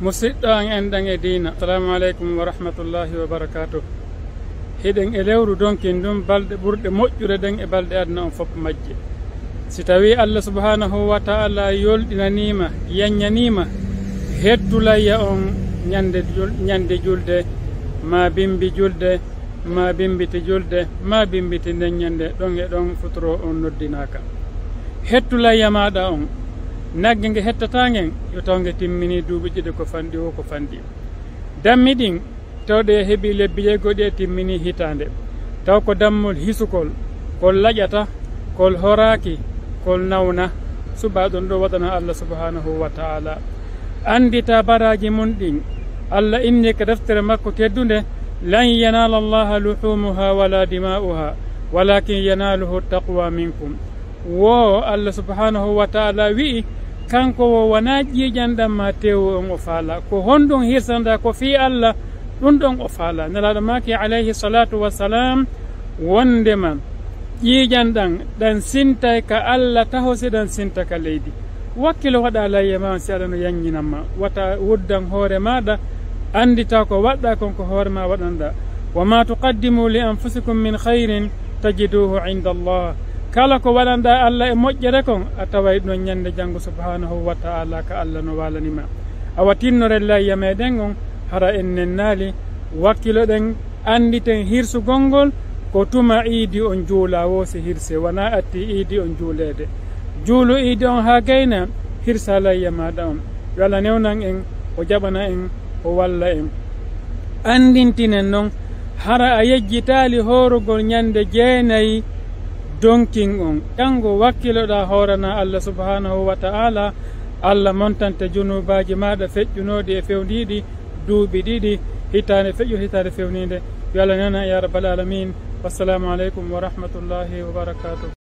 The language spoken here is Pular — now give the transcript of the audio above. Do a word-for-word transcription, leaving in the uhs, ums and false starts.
Musiɗɗo an enɗan e diina, assalamu aleykum wa rahmatullahi wa barakatuh. Hiɗen e lewru donkin ndun balɗe ɓurɗe moƴƴude ɗen e balɗe aduna on fof majje. Si tawii Allah subhanahu wa ta'ala yolɗinaniima, yanñaniima, hettu layya on ñande jul-, ñande julde, maa bimbi julde, maa bimbiti julde, maa bimbiti nden ñande, ɗon e ɗon futuro on noddinaaka. Hettu layya maaɗa on, nagge nge hettataa ngen, yo taw nge timminii duuɓi ɗiɗi ko fanɗi woo ko fanɗi. Dammi ɗin, taw ɗe heɓii lebbi jeego ɗi e timminii hitaande. Taw ko dammol hisukol, kol laƴata, kol horaaki, kol nawna, subaa ɗon ɗoo waɗana Allah subhanahu wa ta'ala. Anndita baraaji mun ɗin. Allah inni ka deftere makko teddunde, "Lan yanala Allaha luhumuha wala dima'uha, walakin yanaluhu taqwa minkum." Wo Allah subhanahu wa ta'ala wi'i, kanko wo wanaa ƴiiƴan ɗan maa teewu on o faala. Ko honɗun hirsanɗaa ko fii Allah, ɗun ɗon o faala. Nelaaɗo maaki, alayhi salatu wassalam, wondema ƴiiƴan ɗan, ɗan sintay ka Allah taho si ɗan sinta ka leydi. Wakkilo waɗaa layya maa on si Allah no yanñinan ma. Wata wuddan hoore maaɗa, anndita ko waɗɗaa kon ko hoore maa waɗanɗaa. "Wa ma tuqaddimu li anfusikum min khayrin tajiduhu inda Allah." Kala ko waɗanɗaa Allah e moƴƴere kon, a taway ɗon ñande janngo subhanahu wa ta'ala ka Allah no waalani ma. Awa tinnoren layya meɗen on, hara en nennaali, wakkiloɗen, annditen hirsugol ngol, ko tuma iidi on juula woo si hirse, wanaa atti iidi on juuleede. Juulu iidi on haa gayna, hirsa layya maaɗa on. Yo Allah newnan en, o jaɓana en, o walla en. Anndintinen non, hara a yejjitaali hoorugol ñande jeenay donkin on. Janngo wakkiloɗaa hooranaa Allah subhanahu wa ta'ala, Allah montante junuubaaji maaɗa feƴƴunooɗi e fewndiiɗi, duuɓi ɗiɗi, hitaande feƴƴude, hitaande fewniinde. Yo Allah newnan en ya rabbal alamin. Wassalaamu aleykum wa rahmatullahi wa barakatuh.